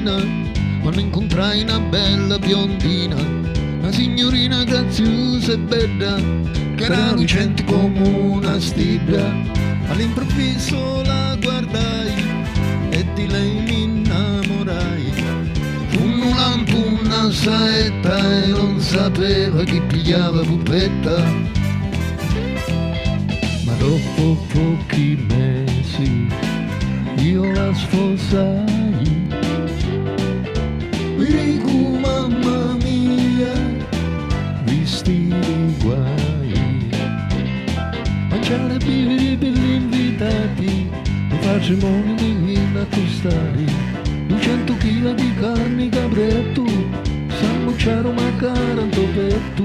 matina, quando incontrai una bella biondina, una signorina graziosa e bella, che era lucente come una stella. All'improvviso la guardai e di lei mi innamorai. Fu un lampo, una saetta e non sapeva chi pigliava puppetta. Ma dopo pochi mesi io la sposai. Mi dico mamma mia, visti i guai. Mangiare e bere per gli invitati, un patrimonio di accostare. 200 kg di carne capretto, s'ammucciarono magari un topetto.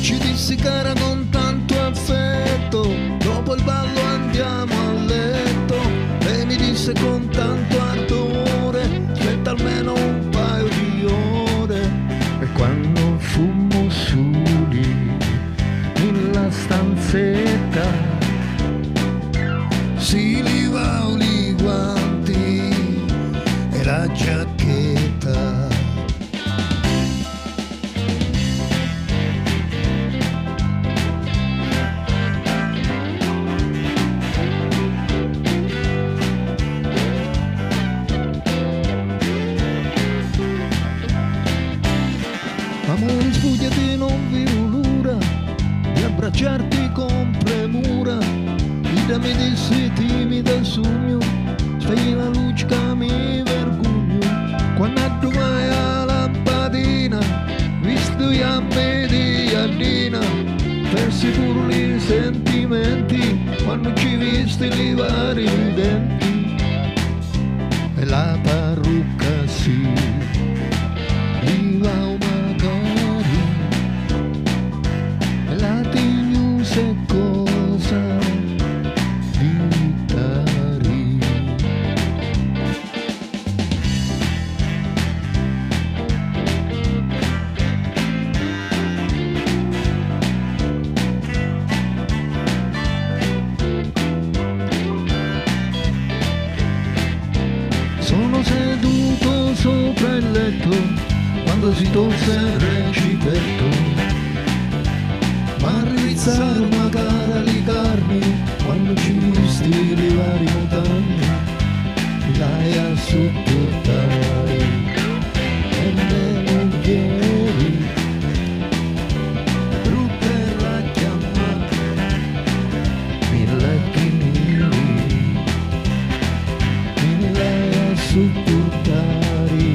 Ci dissi cara con tanto affetto, dopo il ballo andiamo a letto. Lei mi disse con tanto ardore, aspetta almeno un paio di ore. E quando fummo soli nella stanzetta, si levò i guanti e la giacchetta. Amore sfugliati non vivo l'ora di abbracciarti con premura. Ida mi disse timida sogno, spegni la luce che mi vergogno. Quando addumai la lampadina, visto gli di Annina, persi pure i sentimenti, quando ci visti li vari denti. E la parrucca sì, viva magari, e la tignosa è cosa di tari. Sono seduto sopra il letto quando si tolse il reggipetto. Ma rizzarono magari le carni quando ci visti le varie montagne. Mi l'hai a sopportare e le moglieri brutte la chiama mi letti neri mi l'hai a sopportare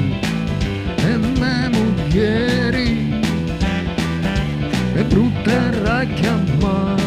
e me moglieri e brutte la chiama.